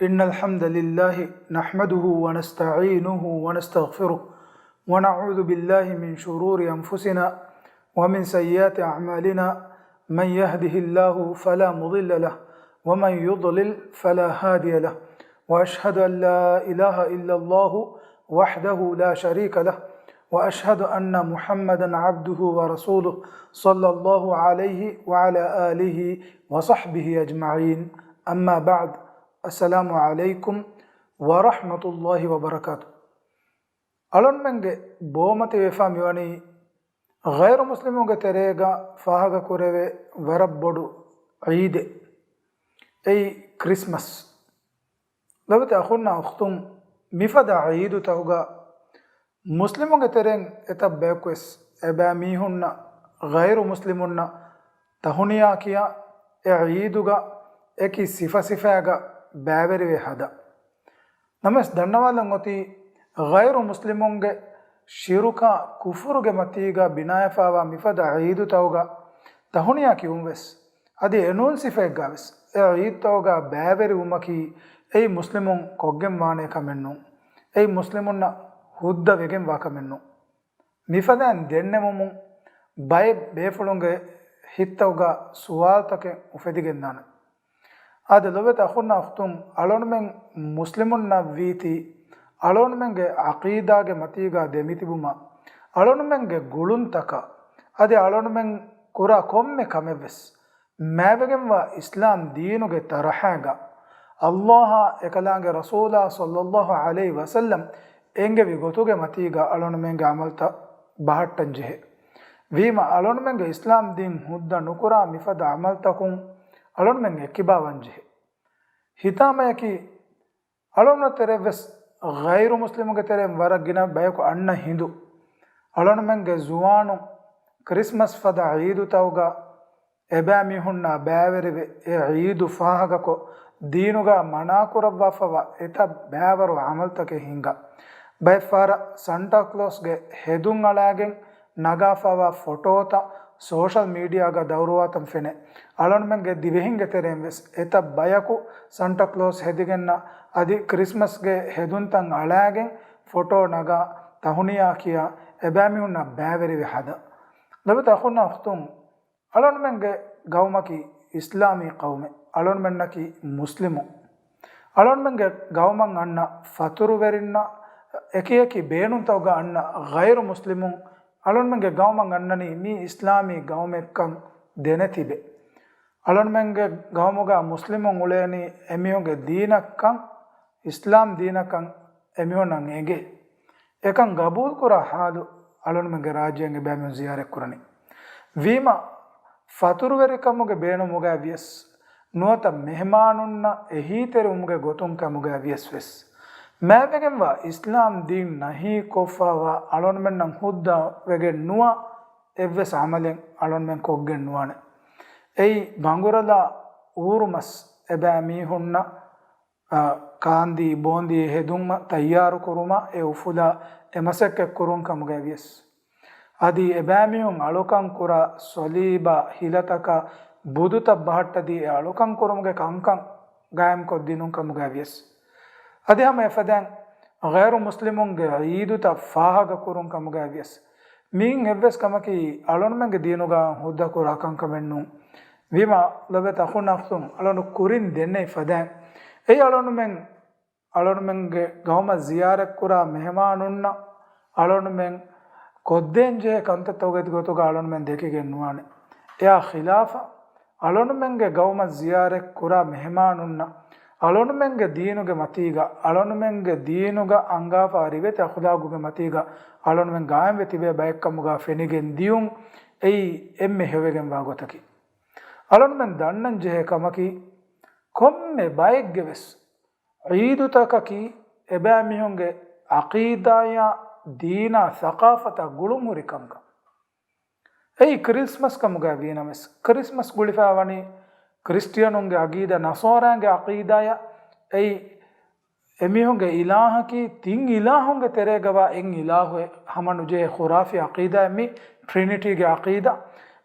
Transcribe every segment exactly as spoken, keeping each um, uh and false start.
إن الحمد لله نحمده ونستعينه ونستغفره، ونعوذ بالله من شرور أنفسنا ومن سيئات أعمالنا، من يهده الله فلا مضل له، ومن يضلل فلا هادي له، وأشهد أن لا إله إلا الله وحده لا شريك له، وأشهد أن محمدا عبده ورسوله، صلى الله عليه وعلى آله وصحبه أجمعين. أما بعد، السلام عليكم ورحمة الله وبركاته. އަޅުންމެންގެ ބޯމަތިވެފާ މިވަނީ ޣައިރު މުސްލިމުންގެ ތެރޭގަ ފާހަގަކުރެވޭ ވަރަށް ބޮޑު ޢީދެއް، އެއީ ކްރިސްމަސް. ލޮބުވެތި އަޚުންނާ އުޚްތުން، މިފަދަ ޢީދުތަކުގަ މުސްލިމުންގެ ތެރެއިން އެތައް ބަޔަކުވެސް އެބައިމީހުންނަށް ޣައިރު މުސްލިމުންނަށް ތަހުނިޔާ ކިޔާ، އެ ޢީދުގަ އެކި ސިފަސިފައިގަ ބައިވެރިވެ ހަދާ. ނަމަވެސް ދަންނަވާލަން އޮތީ، ޣައިރު މުސްލިމުންގެ ޝިރުކާ ކުފުރުގެ މަތީގަ ބިނާވެފާވާ މިފަދަ ޢީދުތަކުގަ ތަހުނިޔާ ކިޔުންވެސް، އަދި އެނޫން ސިފައެއްގަވެސް އެ ޢީދުތަކުގަ ބައިވެރިވުމަކީ އެއީ މުސްލިމުން ކޮށްގެން ވާނޭ ކަމެއް ނޫން. އެއީ މުސްލިމުންނަށް ހުއްދަ ވެގެން ވާ ކަމެއް ނޫން. މިފަދައިން ދެންނެވުމުން ބައެއް ބޭފުޅުންގެ ހިތްތަކުގަ ސުވާލުތަކެއް އުފެދިގެންދާނެ. އާދެ، ލޮބުވެތި އަޚުންނާ އުޚްތުން، އަޅުންމެން މުސްލިމުންނަށް ވީތީ، އަޅުންމެންގެ ޢަޤީދާގެ މަތީގަ ދެމިތިބުމަށް، އަޅުންމެންގެ ގުޅުންތަކަށް، އަދި އަޅުންމެން ކުރާ ކޮންމެ ކަމެއްވެސް، މާތްވެގެންވާ އިސްލާމް ދީނުގެ ތަރަޙައިގަ، ﷲ އާ އެކަލާނގެ ރަސޫލާ ޞައްލައްލާހު ޢަލައިހި ވަސައްލަމް އެންގެވި ގޮތުގެ މަތީގަ އަޅުންމެންގެ ޢަމަލުތައް ބަހައްޓަން ޖެހޭ. ވީމަ އަޅުންމެންގެ އިސްލާމް ދީން ހުއްދަ ނުކުރާ މިފަދަ ޢަމަލުތަކުން އަޅުންމެން އެއްކިބާވަން ޖެހޭ. ހިތާމަޔަކީ، އަޅުންނަށް ތެރެއަށްވެސް ޣައިރު މުސްލިމުގެ ތެރެއިން ވަރަށް ގިނަ ބަޔަކު އަންނަ ހިނދު، އަޅުންމެންގެ ޒުވާނުން ކްރިސްމަސް ފަދަ ޢީދުތަކުގަ އެބައިމީހުންނާ ބައިވެރިވެ، އެ ޢީދު ފާހަގަކޮށް، ދީނުގަ މަނާކުރައްވާފަވާ އެތައް ބައިވަރު ޢަމަލުތަކެއް ހިންގާ. ބައެއްފަހަރަށް ސަންޓާ ކްލޯސްގެ ހެދުން އަޅާގެން ނަގާފަވާ ފޮޓޯތައް ސޯޝަލް މީޑިއާގަ ދައުރުވާތަން ފެނޭ. އަޅުންމެންގެ ދިވެހިންގެ ތެރެއިން ވެސް އެތައް ބަޔަކު ސަންޓާ ކްލޯސް ހެދިގެންނަ އަދި ކްރިސްމަސްގެ ހެދުންތައް އަޅާގެން ފޮޓޯ ނަގާ ތަހުނިޔާ ކިޔާ އެބައިމީހުންނާ ބައިވެރިވެ ހަދާ. ލޮބުވެތި އަޚުންނާ އުޚްތުން، އަޅުންމެންގެ ގައުމަކީ އިސްލާމީ ޤައުމެއް. އަޅުންމެންނަކީ މުސްލިމުން. އަޅުންމެންގެ ގައުމަށް އަންނަ ފަތުރުވެރިންނަށް އެކިއެކި ބޭނުންތަކުގަ އަންނަ ޣައިރު މުސްލިމުން އަޅުންމެންގެ ގައުމަށް އަންނަނީ މީ އިސްލާމީ ގައުމެއްކަން ދެނެތިބެ. އަޅުންމެންގެ ގައުމުގަ މުސްލިމުން އުޅޭނީ އެމީހުންގެ ދީނަށްކަން، އިސްލާމް ދީނަކަން އެމީހުންނަށް އެނގޭ. އެކަން ގަބޫލުކުރާ ޙާލު އަޅުންމެންގެ ރާއްޖޭގެ ބައިމީހުން ޒިޔާރަތްކުރަނީ. ވީމަ، ފަތުރުވެރިކަމުގެ ބޭނުމުގައި ވިޔަސް، ނުވަތަ މެހެމާނުންނަށް އެހީތެރިވުމުގެ ގޮތުން ކަމުގައި ވިޔަސް ވެސް، މާތްވެގެންވާ އިސްލާމް ދީން ނަހީކޮށްފަވާ އަޅުންމެންނަށް ހުއްދަވެގެން ނުވާ އެއްވެސް ޢަމަލެއް އަޅުންމެން ކޮށްގެން ނުވާނެ. އެއީ ބަނގުރަލާ އޫރުމަސް އެބައިމީހުންނަށް އަ، ކާންދީ ބޯންދީ ހެދުމަށް ތައްޔާރުކުރުމަށް އެ އުފުލާ އެ މަސައްކަތް ކުރުން ކަމުގައި ވިޔަސް. އަދި އެބައިމީހުން އަޅުކަން ކުރާ ސޮލީބާ ހިލަތަކާ ބުދުތައް ބަހައްޓަދީ އެ އަޅުކަން ކުރުމުގެ ކަންކަން ގާއިމްކޮށްދިނުން ކަމުގައި ވިޔަސް. އަދި ހަމަ އެފަދައިން ޣައިރު މުސްލިމުންގެ ޢީދުތައް ފާހަގަކުރުން ކަމުގައި ވިޔަސް. މިއިން އެއްވެސް ކަމަކީ އަޅުންމެންގެ ދީނުގަ ހުއްދަ ކުރާ ކަންކަމެއް ނޫން. ވީމާ، ލޮބުވެތި އަޚުންނާ އުޚްތުން، އަޅުން ކުރިން ދެންނެވި ފަދައިން، އެއީ އަޅުންމެން، އަޅުންމެންގެ ގައުމަށް ޒިޔާރަތްކުރާ މެހެމާނުންނަށް އަޅުންމެން ކޮށްދޭންޖެހޭ ކަންތައްތަކުގެ ގޮތުގަ އަޅުންމެން ދެކިގެން ނުވާނެ. އެއާ ޚިލާފަށް، އަޅުންމެންގެ ގައުމަށް ޒިޔާރަތް ކުރާ މެހެމާނުންނަށް އަޅުންމެންގެ ދީނުގެ މަތީގަ، އަޅުންމެންގެ ދީނުގަ އަންގާފާ ރިވެތި އަޚުލާގުގެ މަތީގަ އަޅުންމެން ގާއިމްވެ ތިބޭ ބައެއްކަމުގަ ފެނިގެން ދިޔުން އެއީ އެންމެ ހެޔޮވެގެންވާ ގޮތަކީ. އަޅުންމެން ދަންނަން ޖެހޭ ކަމަކީ، ކޮންމެ ބައެއްގެ ވެސް ޢީދުތަކަކީ އެބައިމީހުންގެ ޢަޤީދާޔާ ދީނާ ސަޤާފަތާ ގުޅުންހުރި ކަންކަން. އެއީ ކްރިސްމަސް ކަމުގައި ވީނަމަވެސް، ކްރިސްމަސް ގުޅިފައި ވަނީ ކްރިސްޓިއަނުންގެ ޢަޤީދާ، ނަޞާރާގެ ޢަޤީދާޔަށް. އެއީ އެމީހުންގެ އިލާހަކީ ތިން އިލާހުންގެ ތެރޭގަވާ އެއް އިލާހުއެއް. ހަމަނުޖެހޭ ޚުރާފީ ޢަޤީދާއެއް މީ، ޓްރިނިޓީގެ ޢަޤީދާ.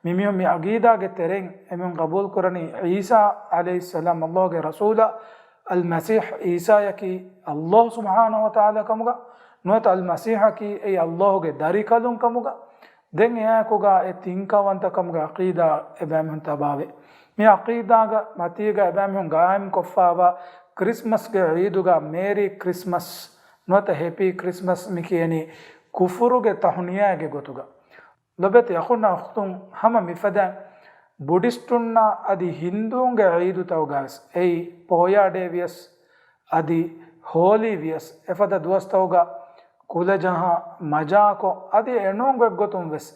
މިމީހުން މި ޢަޤީދާގެ ތެރެއިން އެމީހުން ޤަބޫލުކުރަނީ ޢީސާ ޢަލައިހިއްސަލާމް ﷲގެ ރަސޫލާ، އަލްމަސީޙް ޢީސާޔަކީ ﷲ ސުބްޙާނަހޫ ވަތަޢާލާ ކަމުގަ، ނުވަތަ އަލްމަސީޙަކީ އެއީ ﷲގެ ދަރިކަލުން ކަމުގަ، ދެން އެއާއެކުގަ އެ ތިންކަވަންތަ ކަމުގެ ޢަޤީދާ އެބައިމީހުން ތަބާވޭ. މި ޢަޤީދާގެ މަތީގަ އެބައިމީހުން ގާއިމްކޮށްފާވާ ކްރިސްމަސްގެ ޢީދުގަ މޭރީ ކްރިސްމަސް ނުވަތަ ހެޕީ ކްރިސްމަސް މި ކިޔަނީ ކުފުރުގެ ތަހުނިޔާގެ ގޮތުގަ. ލޮބެތި އަޚުންނާ އުޚްތުން، ހަމަ މިފަދަ ބުޑިސްޓުންނާ އަދި ހިންދޫންގެ ޢީދުތަކުގަވެސް އެއީ ޕޯޔާ ޑޭ ވިޔަސް އަދި ހޯލީ ވިޔަސް އެފަދަ ދުވަސްތަކުގަ ކުލަޖަހާ މަޖާކޮށް އަދި އެނޫން ގޮތްގޮތުން ވެސް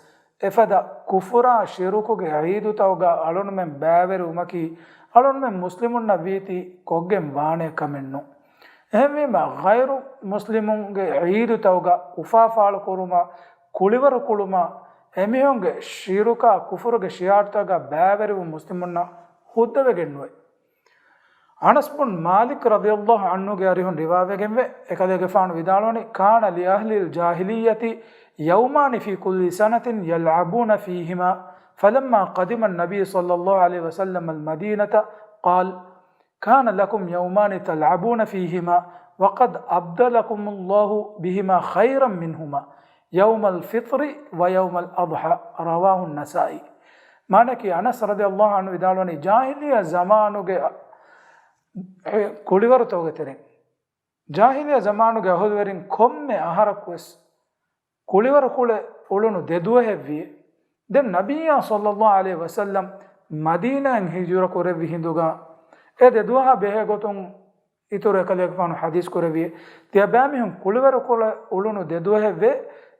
އެފަދަ ކުފުރާ ޝިރުކުގެ ޢީދުތަކުގަ އަޅުންމެން ބައިވެރިވުމަކީ އަޅުންމެން މުސްލިމުންނަށް ވީތީ ކޮށްގެން ވާނޭ ކަމެއް ނޫން. އެހެންވީމަ، ޣައިރު މުސްލިމުންގެ ޢީދުތަކުގަ އުފާ ފާޅުކުރުމާ، ކުޅިވަރު ކުޅުމާ، އެމީހުންގެ ޝިރުކާ ކުފުރުގެ ޝިޢާރުތަކުގަ ބައިވެރިވުން މުސްލިމުންނަށް ހުއްދަވެގެން ނުވޭ. އަނަސް ބުން މާލިކް ރަޟިޔަﷲ ޢަންހުގެ އަރިހުން ރިވާވެގެންވޭ، އެކަލޭގެފާނު ވިދާޅުވަނީ، كان لأهل الجاهلية يومان في كل سنة يلعبون فيهما، فلما قدم النبي صلى الله عليه وسلم المدينة قال، كان لكم يومان تلعبون فيهما وقد أبدلكم الله بهما خيرا منهما، يوم الفطر ويوم الأضحى. رواه النسائي. މާނައަކީ، އަނަސް ރަޟިޔަﷲ ޢަންހު ވިދާޅުވަނީ، ޖާހިލިއްޔާ ޒަމާނުގެ ކުޅިވަރުތަކުގެ ތެރެއިން، ޖާހިލިއްޔާ ޒަމާނުގެ އަހުލުވެރިން ކޮންމެ އަހަރަކުވެސް ކުޅިވަރު ކުޅެ އުޅުނު ދެ ދުވަހެއްވިއޭ. ދެން ނަބިއްޔާ ޞައްލަﷲ ޢަލައިހި ވަސައްލަމް މަދީނާއިން ހިޖުރަ ކުރެއްވި ހިނދުގަ އެ ދެ ދުވަހާ ބެހޭ ގޮތުން އިތުރު އެކަލޭގެފާނު ޙަދީޘް ކުރެއްވިއޭ. ތިޔަބައިމީހުން ކުޅިވަރު ކުޅެ އުޅުނު ދެ ދުވަހެއްވޭ.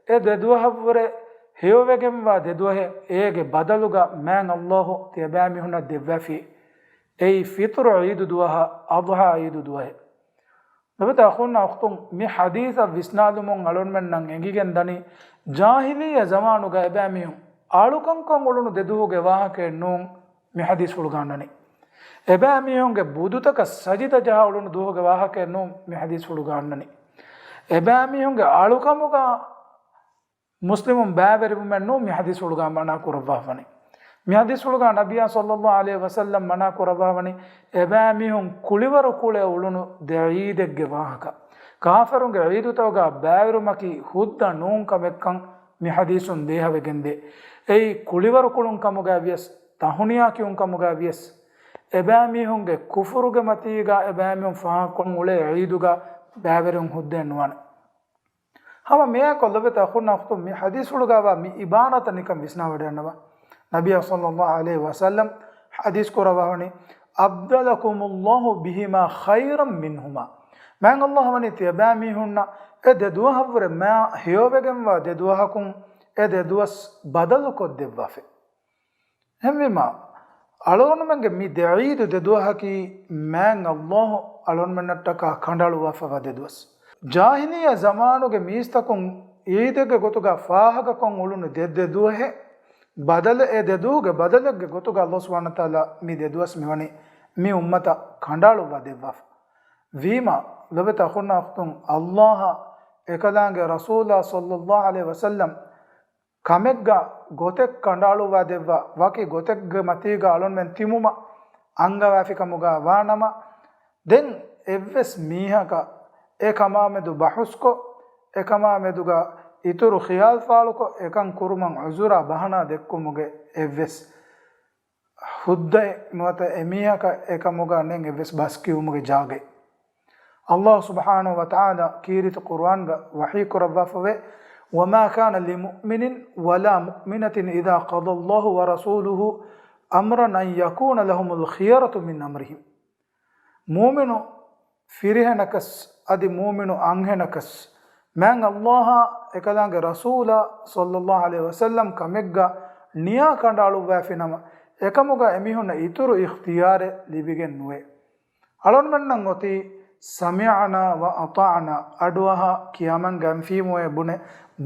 އެ ދެ ދުވަހަށްވުރެ ހެޔޮވެގެންވާ ދެ ދުވަހެއް އޭގެ ބަދަލުގަ މާތް ﷲ ތިޔަބައިމީހުންނަށް ދެއްވަފި. އެއީ ފިޠުރު ޢީދު ދުވަހާ، އަޟްޙާ ޢީދު ދުވަހެއް. ލޮބުވެތި އަޚުންނާ އުޚްތުން، މި ޙަދީޘަށް ވިސްނާލުމުން އަޅުންމެންނަށް އެނގިގެން ދަނީ، ޖާހިލިއްޔާ ޒަމާނުގަ އެބައިމީހުން އަޅުކަންކަން އުޅުނު ދެ ދުވަހުގެ ވާހަކައެއް ނޫން މި ޙަދީޘްފުޅުގަ އަންނަނީ. އެބައިމީހުންގެ ބުދުތަކަށް ސަޖިދަ ޖަހާ އުޅުނު ދުވަހުގެ ވާހަކައެއް ނޫން މި ޙަދީޘްފުޅުގަ އަންނަނީ. އެބައިމީހުންގެ އަޅުކަމުގަ މުސްލިމުން ބައިވެރިވުމެއް ނޫން މި ޙަދީޘްފުޅުގަ މަނާ ކުރައްވާފަވަނީ. މި ޙަދީޘްފުޅުގަ ނަބިއްޔާ ޞައްލަﷲ ޢަލައިހި ވަސައްލަމް މަނާ ކުރައްވާފަވަނީ، އެބައިމީހުން ކުޅިވަރު ކުޅެ އުޅުނު ދެ ޢީދެއްގެ ވާހަކަ. ކާފަރުންގެ ޢީދުތަކުގަ ބައިވެރިވުމަކީ ހުއްދަ ނޫން ކަމެއްކަން މި ޙަދީޘުން ދޭހަވެގެންދޭ. އެއީ ކުޅިވަރު ކުޅުން ކަމުގަ ވިޔަސް، ތަހުނިޔާ ކިޔުން ކަމުގަ ވިޔަސް، އެބައިމީހުންގެ ކުފުރުގެ މަތީގަ އެބައިމީހުން ފާހަގަކޮށް އުޅޭ ޢީދުގަ ބައިވެރިވުން ހުއްދައެއް ނުވާނެ. ހަމަ މިއާއެކު ލޮބުވެތި އަޚުންނާ އުޚްތުން، މި ޙަދީޘްފުޅުގަވާ މި އިބާރާތަށް ނިކަން ވިސްނާވަޑައިގަންނަވާ. ނަބިއްޔާ ޞައްލަﷲ ޢަލައިހި ވަސައްލަމް ޙަދީޘް ކުރައްވާފަވަނީ، أبدلكم الله بهما خيرا منهما. މާތް ﷲ ވަނީ ތިޔަބައިމީހުންނަށް އެ ދެ ދުވަހަށްވުރެ މާ ހެޔޮވެގެންވާ ދެ ދުވަހަކުން އެ ދެ ދުވަސް ބަދަލުކޮށްދެއްވާފަ. އެހެންވީމާ، އަޅުގަނޑުމެންގެ މި ދެ ޢީދު ދެ ދުވަހަކީ މާތް ﷲ އަޅުގަނޑުމެންނަށްޓަކާ ކަނޑައަޅުއްވާފައިވާ ދެ ދުވަސް. ޖާހިލިއްޔާ ޒަމާނުގެ މީސްތަކުން ޢީދެއްގެ ގޮތުގަ ފާހަގަކޮށް އުޅުނު ދެ ދެ ދުވަހެއް ބަދަލު، އެ ދެ ދުވަހުގެ ބަދަލެއްގެ ގޮތުގަ ﷲ ސުބްޙާނަހޫ ވަތަޢާލާ މި ދެ ދުވަސް މިވަނީ މި އުއްމަތަށް ކަނޑައަޅުއްވާ ދެއްވާފަ. ވީމާ، ލޮބުވެތި އަޚުންނާ އުޚްތުން، ﷲ އާ އެކަލާނގެ ރަސޫލާ ޞައްލަﷲ ޢަލައިހި ވަސައްލަމް ކަމެއްގަ ގޮތެއް ކަނޑައަޅުއްވާ ދެއްވާ، ވަކި ގޮތެއްގެ މަތީގަ އަޅުންމެން ތިމުމަށް އަންގަވާފިކަމުގަ ވާނަމަ، ދެން އެއްވެސް މީހަކަށް އެ ކަމާމެދު ބަހުސްކޮށް، އެ ކަމާމެދުގަ އިތުރު ޚިޔާލު ފާޅުކޮށް، އެކަން ކުރުމަށް ޢުޛުރާ ބަހަނާ ދެއްކުމުގެ އެއްވެސް ހުއްދައެއް ނުވަތަ އެމީހަކަށް އެކަމުގަ ނެތް އެއްވެސް ބަސްކިޔުމުގެ ޖާގައެއް. ﷲ ސުބްޙާނަހޫ ވަތަޢާލާ ކީރިތި ޤުރުއާންގަ ވަޙީ ކުރައްވާފަވޭ، وما كان لمؤمن ولا مؤمنة إذا قضى الله ورسوله أمرا أن يكون لهم الخيرة من أمرهم. މުއުމިނު ފިރިހެނަކަސް އަދި މުއުމިނު އަންހެނަކަސް، މާތް ﷲ އާ އެކަލާނގެ ރަސޫލާ ޞައްލަﷲ ޢަލައިހި ވަސައްލަމް ކަމެއްގަ ނިޔާ ކަނޑައަޅުއްވާފިނަމަ، އެކަމުގަ އެމީހުންނަށް އިތުރު އިޚްތިޔާރެއް ލިބިގެން ނުވޭ. އަޅުންމެންނަށް އޮތީ ސަމިޢްނާ ވަ އަޠާޢްނާ، އަޑުއަހާ ކިޔަމަންގަން، ފީމުވޭ ބުނެ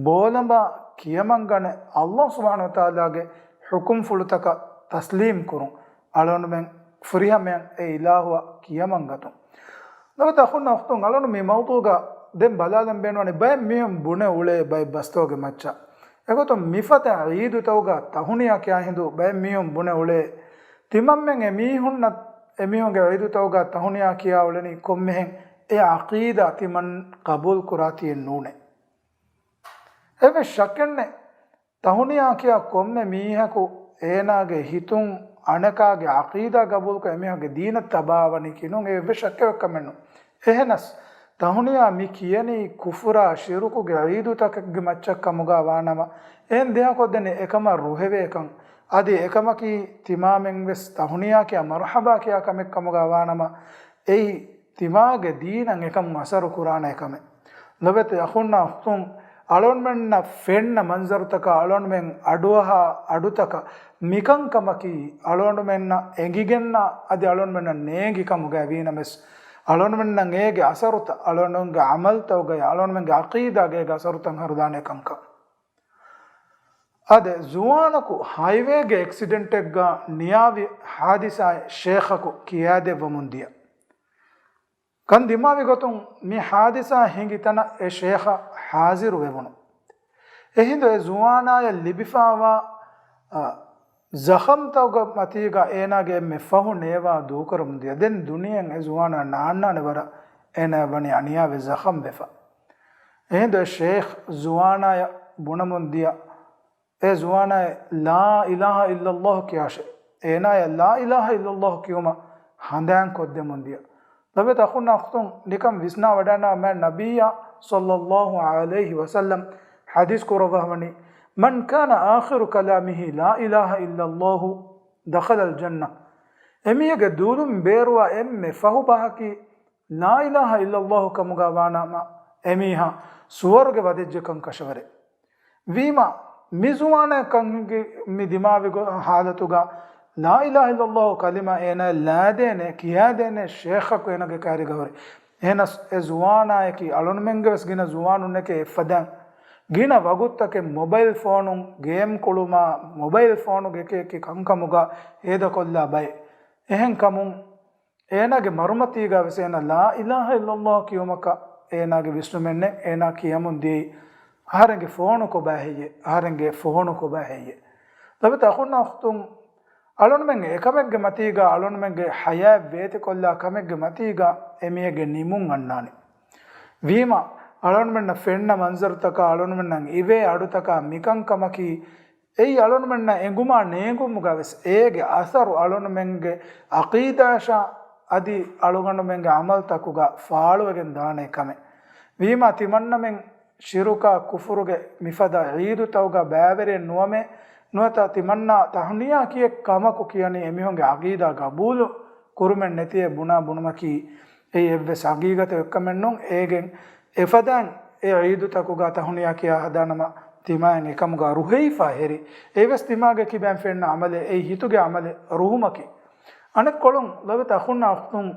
ބޯލަނބާ ކިޔަމަންގަނެ، ﷲ ސުބްޙާނަހޫ ވަތަޢާލާގެ ޙުކުމްފުޅުތަކަށް ތަސްލީމް ކުރުން. އަޅުންމެން ފުރިހަމަޔަށް އެ އިލާހުއަށް ކިޔަމަން ގަތުން. ލޮބުވެތި އަޚުންނާ އުޚްތުން، އަޅުން މި މައުޟޫޢުގަ ދެން ބަލާލަން ބޭނުންވަނީ ބައެއް މީހުން ބުނެ އުޅޭ ބައެއް ބަސްތަކުގެ މައްޗަށް. އެގޮތުން މިފަދަ ޢީދުތަކުގަ ތަހުނިޔާ ކިޔާ ހިނދު ބައެއް މީހުން ބުނެ އުޅޭ، ތިމަންމެން އެ މީހުންނަށް އެމީހުންގެ ޢީދުތަކުގަ ތަހުނިޔާ ކިޔާ އުޅެނީ ކޮންމެހެން އެ ޢަޤީދާ ތިމަން ޤަބޫލު ކުރާތީއެއް ނޫނޭ. އެއްވެސް ޝައްކެއްނެތް، ތަހުނިޔާ ކިޔާ ކޮންމެ މީހަކު އޭނާގެ ހިތުން އަނެކާގެ ޢަޤީދާ ޤަބޫލުކޮށް އެމީހާގެ ދީނަށް ތަބާވަނީކީ ނޫން، އެއްވެސް ޝައްކެއް ވެއްކަމެއް ނޫން. އެހެނަސް، ތަހުނިޔާ މި ކިޔަނީ ކުފުރާ ޝިރުކުގެ ޢީދުތަކެއްގެ މައްޗަށް ކަމުގަ ވާނަމަ، އެހެން ދެހަކޮށްދެނީ އެކަމަށް ރުހެވޭކަން. އަދި އެކަމަކީ ތިމާމެން ވެސް ތަހުނިޔާ ކިޔާ މަރުޙަބާ ކިޔާ ކަމެއް ކަމުގަ ވާނަމަ، އެއީ ތިމާގެ ދީނަށް އެކަމުން އަސަރު ކުރާނެ ކަމެއް. ލޮބެތި އަޚުންނާ އުޚްތުން، އަޅުންމެންނަށް ފެންނަ މަންޒަރުތަކާ، އަޅުންމެން އަޑުއަހާ އަޑުތަކަށް މިކަންކަމަކީ އަޅުންމެންނަށް އެނގިގެންނާ އަދި އަޅުންމެންނަށް ނޭނގި ކަމުގައި ވީނަމަވެސް، އަޅުންމެންނަށް އޭގެ އަސަރުތައް އަޅުންގެ ޢަމަލުތަކުގައި އަޅުންމެންގެ ޢަޤީދާގައި އަސަރުތައް ހަރުދާނެ ކަންކަން. އާދެ، ޒުވާނަކު ހައިވޭގެ އެކްސިޑެންޓެއްގަ ނިޔާވި ޙާދިސާއެއް ޝޭޚަކު ކިޔާދެއްވަމުން ދިޔަ. ކަން ދިމާވި ގޮތުން މި ޙާދިސާ ހިނގި ތަނަށް އެ ޝޭޚަށް ޙާޒިރު ވެވުނު. އެހިނދު އެ ޒުވާނާޔަށް ލިބިފާވާ، އަ، ޒަޚަމްތަކުގެ މަތީގަ އޭނާގެ އެންމެ ފަހު ނޭވާ ދޫކުރަމުން ދިޔަ. ދެން ދުނިޔެއަށް އެ ޒުވާނާ ނާންނާނެ ވަރަށް އޭނާ ވަނީ އަނިޔާވެ ޒަޚަމްވެފަ. އެހިނދު އެ ޝޭޚް ޒުވާނާޔަށް ބުނަމުން ދިޔަ، އޭ ޒުވާނާއޭ، ލާ އިލާހަ އިއްލައްލާހު ކިޔާށޭ. އޭނާޔަށް ލާ އިލާހަ އިއްލައްލާހު ކިޔުމަށް ހަނދާން ކޮށްދެމުން ދިޔަ. ލޮބެތި އަޚުންނާ އުޚްތުން، ނިކަން ވިސްނާވަޑައިގަންނަވާ، މާތް ނަބިއްޔާ ޞައްލައްލާހު ޢަލައިހި ވަސައްލަމް ޙަދީޘް ކުރައްވާފަވަނީ، من كان آخر كلامه لا إله إلا الله دخل الجنة. އެމީހެއްގެ ދުލުން ބޭރުވާ އެންމެ ފަހު ބަހަކީ ލާ އިލާހަ އިއްލައްލާހު ކަމުގަ ވާނަމަ، އެމީހާ ސުވަރުގެ ވަދެއްޖެކަން ކަށަވަރޭ. ވީމާ، މި ޒުވާނާ ކަން ހިނގި މި ދިމާވި ގޮ-، ޙާލަތުގަ، ލާ އިލާހަ އިއްލައްލާހު ކަލިމާ އޭނާ ލާދޭނެ، ކިޔާދޭނެ ޝޭޚަކު އޭނާގެ ކާރިގަ ހުރި. އެހެނަސް އެ ޒުވާނާޔަކީ އަޅުންމެންގެ ވެސް ގިނަ ޒުވާނުންނެކޭ އެއްފަދައިން ގިނަ ވަގުތުތަކެއް މޮބައިލް ފޯނުން ގޭމް ކުޅުމާ، މޮބައިލް ފޯނުގެ އެކި އެކި ކަންކަމުގަ ހޭދަކޮށްލާ ބައެއް. އެހެންކަމުން، އޭނާގެ މަރުމަތީގަ ވެސް އޭނާ ލާ އިލާހަ އިއްލައްލާހު ކިޔުމަކަށް އޭނާގެ ވިސްނުމެއް ނެތް، އޭނާ ކިޔަމުން ދިޔައީ، އަހަރެންގެ ފޯނު ކޮބާ ހެއްޔޭ؟ އަހަރެންގެ ފޯނު ކޮބާ ހެއްޔޭ؟ ލޮބެތި އަޚުންނާ އުޚްތުން، އަޅުންމެން އެކަމެއްގެ މަތީގަ އަޅުންމެންގެ ޙަޔާތް ވޭތިކޮށްލާ ކަމެއްގެ މަތީގަ އެމީހެއްގެ ނިމުން އަންނާނެ. ވީމާ، އަޅުންމެންނަށް ފެންނަ މަންޒަރުތަކާ އަޅުންމެންނަށް އިވޭ އަޑުތަކާ މިކަންކަމަކީ، އެއީ އަޅުންމެންނަށް އެނގުމާ ނޭނގުމުގަ ވެސް އޭގެ އަސަރު އަޅުންމެންގެ ޢަޤީދާއަށާ އަދި އަޅުގަނޑުމެންގެ ޢަމަލުތަކުގަ ފާޅުވެގެން ދާނެ ކަމެއް. ވީމާ ތިމަންނަމެން ޝިރުކާ ކުފުރުގެ މިފަދަ ޢީދުތަކުގަ ބައިވެރިއެއް ނުވަމޭ، ނުވަތަ ތިމަންނާ ތަހުނިޔާ ކިޔެއް ކަމަކު ކިޔަނީ އެމީހުންގެ ޢަޤީދާ ޤަބޫލު ކުރުމެއް ނެތިއޭ ބުނާ ބުނުމަކީ އެއީ އެއްވެސް ޙަޤީޤަތެއް ވެއްކަމެއް ނޫން. އޭގެން އެފަދައިން އެ ޢީދުތަކުގަ ތަހުނިޔާ ކިޔާ ހަދާނަމަ، ތިމާއިން އެކަމުގަ ރުހެވިފަ ހެރި، އެއީވެސް ތިމާގެ ކިބައިން ފެންނަ ޢަމަލެއް، އެއީ ހިތުގެ ޢަމަލެއް ރުހުމަކީ. އަނެއްކޮޅުން ލޮބެތި އަޚުންނާ އުޚްތުން،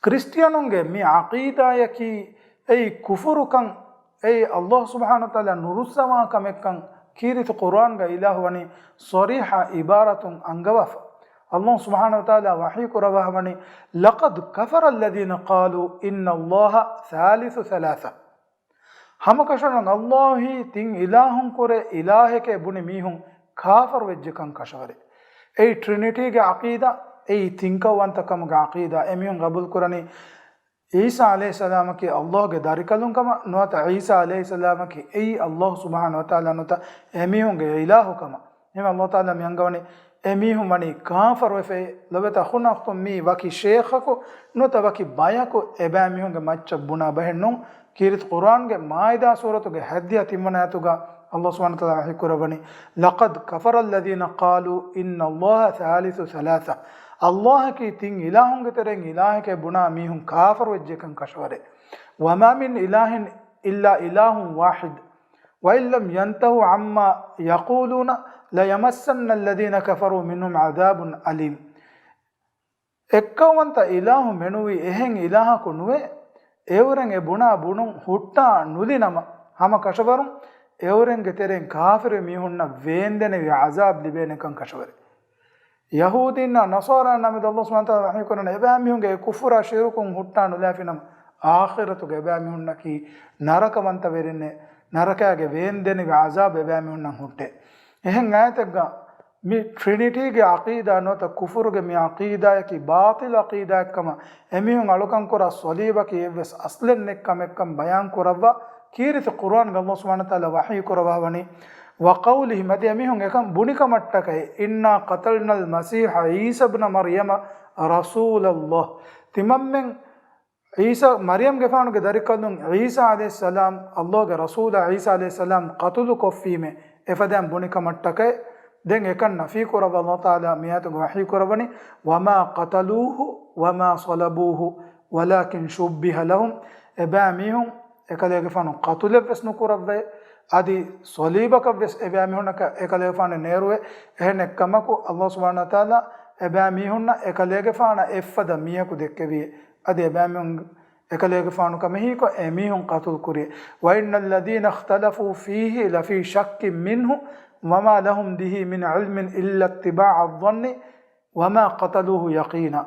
ކްރިސްޓިއަނުންގެ މި ޢަޤީދާޔަކީ އެއީ ކުފުރުކަން، އެއީ ﷲ ސުބްޙާނަހޫ ވަތަޢާލާ ނުރުއްސަވާ ކަމެއްކަން ކީރިތި ޤުރުއާންގަ އިލާހު ވަނީ ޞަރީޙާ ޢިބާރަތުން އަންގަވާފަ. ﷲ ސުބްޙާނަހޫ ވަތަޢާލާ ވަޙީ ކުރައްވާފަވަނީ، لقد كفر الذين قالوا إن الله ثالث ثلاثة. ހަމަކަށަވަރުން ﷲ އީ ތިން އިލާހުން ކުރެ އިލާހެކޭ ބުނި މީހުން ކާފަރު ވެއްޖެކަން ކަށަވަރޭ. އެއީ ޓްރިނިޓީގެ ޢަޤީދާ، އެއީ ތިންކައުވަންތަކަމުގެ ޢަޤީދާ. އެމީހުން ޤަބޫލު ކުރަނީ ޢީސާ ޢަލައިހިއްސަލާމަކީ ﷲ ގެ ދަރިކަލުން ކަމަށް ނުވަތަ ޢީސާ ޢަލައިހިއްސަލާމަކީ އެއީ ﷲ ސުބްޙާނަހޫ ވަތަޢާލާ ނުވަތަ އެމީހުންގެ އިލާހު ކަމަށް. އެހެން ﷲ ތަޢާލާ މި އަންގަވަނީ އެމީހުން ވަނީ ކާފަރުވެފައޭ. ލޮބެތި އަޚުންނާ އުޚްތުން، މީ ވަކި ޝޭޚަކު ނުވަތަ ވަކި ބަޔަކު އެބައިމީހުންގެ މައްޗަށް ބުނާ ބަހެއް ނޫން. ކީރިތި ޤުރުއާންގެ މާއިދާ ސޫރަތުގެ ހަތްދިހަ ތިންވަނަ އާޔަތުގަ ﷲ ސުބްޙާނަހޫ ވަތަޢާލާ ވަޙީ ކުރައްވަނީ، لقد كفر الذين قالوا إن الله ثالث ثلاثة. ﷲ އަކީ ތިން އިލާހުންގެ ތެރެއިން އިލާހެކޭ ބުނާ މީހުން ކާފަރު ވެއްޖެކަން ކަށަވަރޭ. وما من إله إلا إله واحد وإن لم ينتهوا عما يقولون ليمسن الذين كفروا منهم عذاب أليم. އެއްކައުވަންތަ އިލާހު މެނުވީ އެހެން އިލާހަކު ނުވޭ. އެއުރެން އެ ބުނާ ބުނުން ހުއްޓާ ނުލިނަމަ، ހަމަ ކަށަވަރުން އެއުރެންގެ ތެރެއިން ކާފިރު މީހުންނަށް ވޭންދެނިވި ޢަޒާބް ލިބޭނެކަން ކަށަވަރޭ. ޔަހޫދީންނާ ނަޞާރާ ނަމެދު ﷲ ސުބްޙާނަހޫ ވަތަޢާލާ ވަޙީކުރަން އެބައިމީހުންގެ އެ ކުފުރާ ޝިރުކުން ހުއްޓާ ނުލާފިނަމަ، އާޚިރަތުގެ އެބައިމީހުންނަކީ ނަރަކަވަންތަވެރިންނޭ، ނަރަކާގެ ވޭންދެނިވި ޢަޒާބް އެބައިމީހުންނަށް ހުއްޓޭ. އެހެން އާޔަތެއްގަ މި ޓްރިނިޓީގެ ޢަޤީދާ ނުވަތަ ކުފުރުގެ މި ޢަޤީދާއަކީ ބާޠިލު ޢަޤީދާއެއްކަމަށް، އެމީހުން އަޅުކަންކުރާ ޞަލީބަކީ އެއްވެސް އަސްލެއް ނެތް ކަމެއްކަން ބަޔާން ކުރައްވާ ކީރިތި ޤުރުއާންގަ ﷲ ސުބްޙާނަހޫ ވަތަޢާލާ ވަޙީ ކުރައްވާ ވަނީ، وقولهم، އަދި އެމީހުން އެކަން ބުނި ކަމަށްޓަކައި، إنا قتلنا المسيح عيسى ابن مريم رسول الله، ތިމަންމެން ޢީސާ، މަރްޔަމްގެފާނުގެ ދަރިކަލުން ޢީސާ ޢަލައިހިއްސަލާމް، ﷲގެ ރަސޫލާ ޢީސާ ޢަލައިހިއްސަލާމް ޤަތުލު ކޮށްފީމޭ، އެފަދައިން ބުނި ކަމަށްޓަކައި. ދެން އެކަން ނަފީ ކުރައްވާ ﷲ ތަޢާލާ މި އާޔަތުގަ ވަޙީ ކުރައްވަނީ، وما قتلوه وما صلبوه ولكن شبه لهم، އެބައިމީހުން އެކަލޭގެފާނު ޤަތުލެއްވެސް ނުކުރައްވައެ، އަދި ޞަލީބަކަށްވެސް އެބައިމީހުންނަކަށް އެކަލޭގެފާނު ނޭރުވެ، އެހެނެއްކަމަކު ﷲ ސުބްޙާނަހޫ ވަތަޢާލާ އެބައިމީހުންނަށް އެކަލޭގެފާނަށް އެއްފަދަ މީހަކު ދެއްކެވިއޭ. އަދި އެބައިމީހުން އެކަލޭގެފާނު ކަމެހީކޮށް އެމީހުން ޤަތުލު ކުރި. وإن الذين اختلفوا فيه لفي شك منه وما لهم به من علم إلا اتباع الظن وما قتلوه يقينا.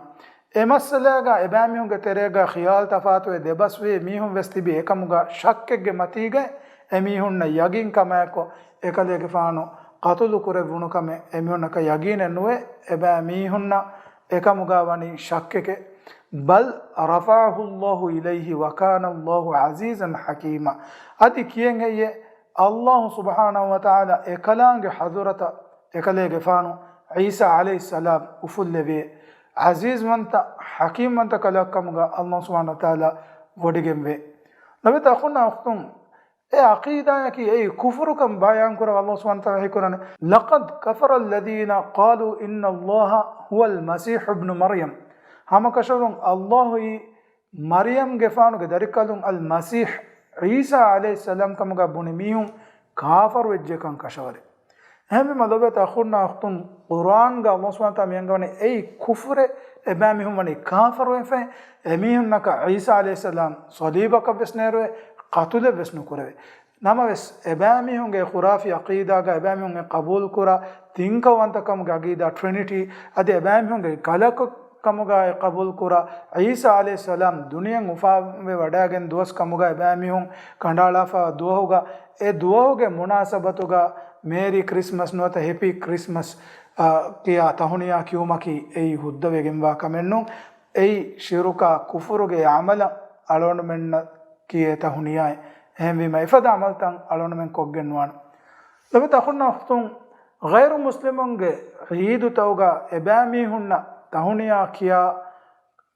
އެ މައްސަލާގަ އެބައިމީހުންގެ ތެރޭގަ ޚިޔާލު ތަފާތުވެ ދެބަސްވި މީހުން ވެސް ތިބި އެކަމުގަ ޝައްކެއްގެ މަތީގައި އެމީހުންނަށް ޔަގީން ކަމާއެކު އެކަލޭގެފާނު ޤަތުލު ކުރެއްވުނު ކަމެއް އެމީހުންނަކަށް ޔަގީނެއް ނުވޭ. އެބައިމީހުންނަށް އެކަމުގަ ވަނީ ޝައްކެކޭ. بل رفعه الله إليه وكان الله عزيزا حكيما. އަދި ކިޔެން ހެއްޔޭ، ﷲ ސުބްޙާނަހޫ ވަތަޢާލާ އެކަލާނގެ ޙަޟުރަތަށް އެކަލޭގެފާނު ޢީސާ ޢަލައިހިއްސަލާމް އުފުއްލެވޭ. ޢަޒީޒްވަންތަ، ޙަކީމްވަންތަ ކަލާކަމުގަ ﷲ ސުބްޙާނަހޫ ވަތަޢާލާ ވޮޑިގެންވޭ. ލޮބުވެތި އަޚުންނާ އުޚްތުން، އެ ޢަޤީދާއަކީ އެއީ ކުފުރުކަން ބަޔާންކުރައްވާ ﷲ ސުބްޙާނަހޫ ވަތަޢާލާ ވަޙީކުރަނީ، لقد كفر الذين قالوا إن الله هو المسيح ابن مريم. ހަމަކަށަވަރުން ﷲ އީ މަރްޔަމްގެފާނުގެ ދަރިކަލުން އަލްމަސީޙް ޢީސާ ޢަލައިހިއްސަލާމް ކަމުގަ ބުނި މީހުން ކާފަރުވެއްޖެކަން ކަށަވަރޭ. އެހެންވީމަ ލޮބުވެތި އަޚުންނާ އުޚްތުން، ޤުރުއާންގަ ﷲ ސުބްޙާނަހޫ ވަތަޢާލާ މިއަންގަވަނީ އެއީ ކުފުރެއް، އެބައިމީހުން ވަނީ ކާފަރުވެފައި، އެމީހުންނަކަށް ޢީސާ ޢަލައިހިއްސަލާމް ޞަލީބަކަށްވެސް ނޭރުވެ، ޤަތުލެއްވެސް ނުކުރެވޭ. ނަމަވެސް، އެބައިމީހުންގެ ޚުރާފީ ޢަޤީދާގަ އެބައިމީހުން އެ ޤަބޫލުކުރާ ތިންކައުވަންތަކަމުގެ ޢަޤީދާ، ޓްރިނިޓީ، އަދި އެބައިމީހުންގެ ކަލަކު ކަމުގައި ޤަބޫލުކުރާ ޢީސާ ޢަލައިހިއްސަލާމް ދުނިޔެއަށް އުފާވެވަޑައިގެން ދުވަސް ކަމުގަ އެބައިމީހުން ކަނޑައަޅާފަ ދުވަހުގަ، އެ ދުވަހުގެ މުނާސަބަތުގަ މޭރީ ކްރިސްމަސް ނުވަތަ ހެޕީ ކްރިސްމަސް، އާ، ކިޔާ ތަހުނިޔާ ކިޔުމަކީ އެއީ ހުއްދަވެގެންވާ ކަމެއްނޫން. އެއީ ޝިރުކާ ކުފުރުގެ ޢަމަލަށް އަޅުގަނޑުމެންނަށް ކިޔޭ ތަހުނިޔާއެއް. އެހެންވީމަ އެފަދަ ޢަމަލުތައް އަޅުގަނޑުމެން ކޮށްގެން ނުވާނެ. ލޮބުވެތި އަޚުންނާ އުޚްތުން، ޣައިރު މުސްލިމުންގެ ޢީދުތައުގަ އެބައިމީހުންނަށް ތަހުނިޔާ ކިޔާ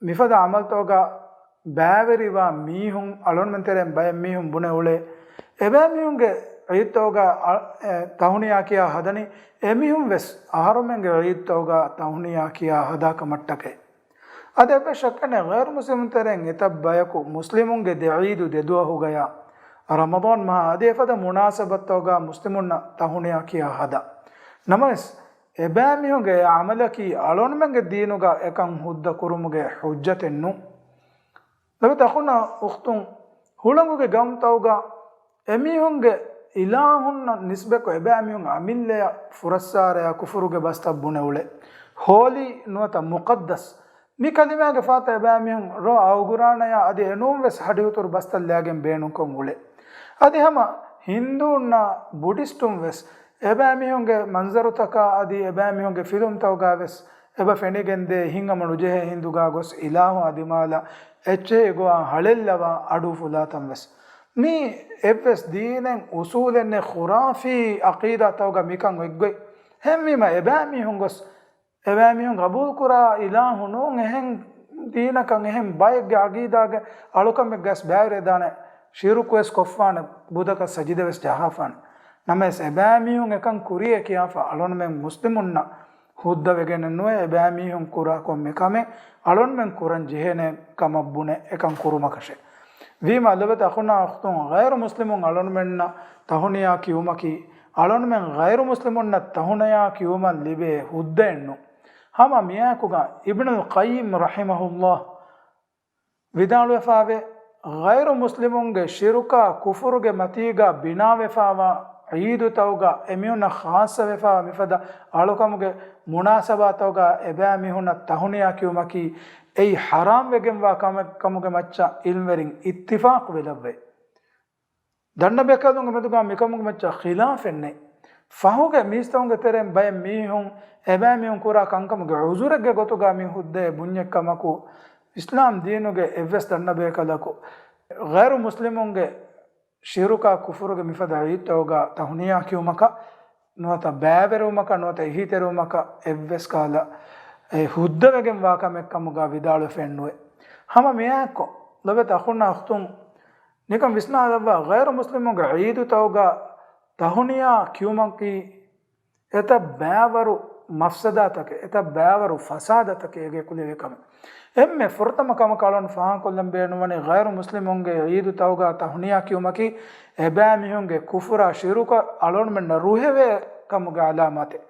މިފަދަ ޢަމަލުތައުގަ ބައިވެރިވާ މީހުން، އަޅުގަނޑުމެން ތެރެއިން ބައެއް މީހުން ބުނެ އުޅޭ، އެބައިމީހުންގެ ޢީދުތައުގަ އަ، އެ، ތަހުނިޔާ ކިޔާ ހަދަނީ، އެމީހުން ވެސް އަހަރުމެންގެ ޢީދުތައުގަ ތަހުނިޔާ ކިޔާ ހަދާ ކަމަށްޓަކައި. އަދި އެއްވެސް ޝައްކެއް ނެތް، ޣައިރު މުސްލިމުން ތެރެއިން އެތައް ބަޔަކު މުސްލިމުންގެ ދެ ޢީދު ދެ ދުވަހުގަޔާ، ރަމަޟާން މަހާ އަދި އެފަދަ މުނާސަބަތުތަކުގަ މުސްލިމުންނަށް ތަހުނިޔާ ކިޔާ ހަދާ. ނަމަވެސް، އެބައިމީހުންގެ އެ ޢަމަލަކީ އަޅުގަނޑުމެންގެ ދީނުގަ އެކަން ހުއްދަ ކުރުމުގެ ޙުއްޖަތެއް ނޫން. ލޮބުވެތި އަޚުންނާ އުޚްތުން، ހުޅަނގުގެ ގައުމުތަކުގަ އެމީހުންގެ އިލާހުންނަށް ނިސްބަތްކޮށް އެބައިމީހުން އަމިއްލަޔަށް ފުރައްސާރަޔާ ކުފުރުގެ ބަސްތައް ބުނެ އުޅޭ. ހޯލީ ނުވަތަ މުޤައްދަސް، މި ކަލިމާގެ ފާތަށް އެބައިމީހުން ރޯ އައުގުރާނަޔާ އަދި އެނޫން ވެސް ހަޑިހުތުރު ބަސްތައް ލައިގެން ބޭނުންކޮށް އުޅޭ. އަދި ހަމަ ހިންދޫންނާ ބުޑިސްޓުން ވެސް އެބައިމީހުންގެ މަންޒަރުތަކާ އަދި އެބައިމީހުންގެ ފިލުމްތަކުގަ ވެސް އެބަ ފެނިގެންދޭ ހިތްހަމަ ނުޖެހޭ ހިނދުގަ ގޮސް އިލާހު އަދި މާލަ އެއްޗެހި ގޮވާ ހަޅޭއްލަވާ އަޑު އުފުލާތަން ވެސް. މީ އެއްވެސް ދީނެއް އުސޫލެއް ނެތް ޚުރާފީ ޢަޤީދާތަކުގަ މިކަން އޮތްގޮތް. އެހެންވީމަ އެބައިމީހުން ގޮސް އެބައިމީހުން ޤަބޫލުކުރާ އިލާހު ނޫން އެހެން ދީނަކަށް އެހެން ބައެއްގެ ޢަޤީދާގެ އަޅުކަމެއްގަސް ބައިވެރިވެދާނެ، ޝިރުކުވެސް ކޮށްފާނެ، ބުދަކަށް ސަޖިދަވެސް ޖަހާފާނެ. ނަމަވެސް އެބައިމީހުން އެކަން ކުރިއޭ ކިޔާފަ އަޅުންމެން މުސްލިމުންނަށް ހުއްދަވެގެނެއް ނުވޭ، އެބައިމީހުން ކުރާ ކޮންމެ ކަމެއް އަޅުންމެން ކުރަން ޖެހޭނެ ކަމަށް ބުނެ އެކަން ކުރުމަކަށެ. ވީމާ ލޮބުވެތި އަޚުންނާ އުޚްތުން، ޣައިރު މުސްލިމުން އަޅުންމެންނަށް ތަހުނިޔާ ކިޔުމަކީ، އަޅުންމެން ޣައިރު މުސްލިމުންނަށް ތަހުނިޔާ ކިޔުމަށް ލިބޭ ހުއްދައެއްނު. ހަމަ މިއާއެކުގަ އިބްނުލް ޤައްޔިމް ރަޙިމަހުﷲ ވިދާޅުވެފާވޭ، ޣައިރު މުސްލިމުންގެ ޝިރުކާ ކުފުރުގެ މަތީގަ ބިނާވެފާވާ ޢީދުތަކުގަ އެމީހުންނަށް ޚާއްޞަވެފާވާ މިފަދަ އަޅުކަމުގެ މުނާސަބާތަކުގަ އެބައިމީހުންނަށް ތަހުނިޔާ ކިޔުމަކީ އެއީ ޙަރާމްވެގެންވާ ކަމެއް ކަމުގެ މައްޗަށް ޢިލްމްވެރިން އިއްތިފާޤު ވެލައްވައި. ދަންނަބޭކަލުންގެ މެދުގަ މިކަމުގެ މައްޗަށް ޚިލާފެއް ނެތް. ފަހުގެ މީސްތަކުންގެ ތެރެއިން ބައެއް މީހުން އެބައިމީހުން ކުރާ ކަންކަމުގެ ޢުޛުރެއްގެ ގޮތުގަ މި ހުއްދައެއް ބުންޏެއްކަމަކު، އިސްލާމް ދީނުގެ އެއްވެސް ދަންނަބޭކަލަކު ޣައިރު މުސްލިމުންގެ ޝިރުކާ ކުފުރުގެ މިފަދަ ޢީދުތަކުގަ ތަހުނިޔާ ކިޔުމަކަށް ނުވަތަ ބައިވެރިވުމަކަށް ނުވަތަ އެހީތެރިވުމަކަށް އެއްވެސް ކަހަލަ އެ ހުއްދަވެގެންވާ ކަމެއްކަމުގަ ވިދާޅުވެފައެއްނުވޭ. ހަމަ މިއާއެކު ލޮބުވެތި އަޚުންނާ އުޚްތުން، ނިކަން ވިސްނާލައްވާ، ޣައިރު މުސްލިމުންގެ ޢީދުތަކުގަ ތަހުނިޔާ ކިޔުމަކީ އެތައް ބައިވަރު މަފްސަދާތަކެއް، އެތައް ބައިވަރު ފަސާދަތަކެއް އޭގެ ކުލެވޭ ކަމެއް. އެންމެ ފުރަތަމަ ކަމަކަށް އަޅުން ފާހަގަކޮށްލަން ބޭނުންވަނީ، ޣައިރު މުސްލިމުންގެ ޢީދުތަކުގަ ތަހުނިޔާ ކިޔުމަކީ އެބައިމީހުންގެ ކުފުރާ ޝިރުކަށް އަޅުގަނޑުމެންނަށް ރުހެވޭ ކަމުގެ ޢަލާމާތެއް.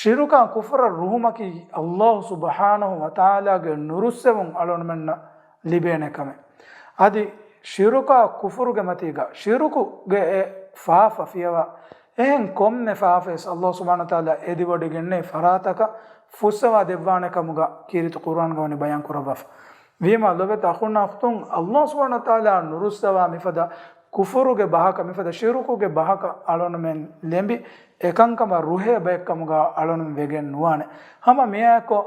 ޝިރުކާ ކުފުރަށް ރުހުމަކީ ﷲ ސުބްޙާނަހޫ ވަތަޢާލާގެ ނުރުއްސެވުން އަޅުގަނޑުމެންނަށް ލިބޭނެ ކަމެއް. އަދި ޝިރުކާ ކުފުރުގެ މަތީގަ، ޝިރުކުގެ އެ ފާފަ ފިޔަވާ، އެހެން ކޮންމެ ފާފައެއް ﷲ ސުބްޙާނަހޫ ވަތަޢާލާ އެދިވޮޑިގެންނެވި ފަރާތަކަށް ފުއްސަވާ ދެއްވާނެ ކަމުގަ ކީރިތި ޤުރުއާންގަ ވަނީ ބަޔާން ކުރައްވާފަ. ވީމާ ލޮބުވެތި އަޚުންނާ އުޚްތުން، ﷲ ސުބްޙާނަހޫ ވަތަޢާލާ ނުރުއްސަވާ މިފަދަ ކުފުރުގެ ބަހަކަށް، މިފަދަ ޝިރުކުގެ ބަހަކަށް އަޅުގަނޑުމެން ލެނބި، އެކަންކަމަށް ރުހޭ ބައެއްކަމުގަ އަޅުގަނޑުމެން ވެގެން ނުވާނެ. ހަމަ މިއާއެކު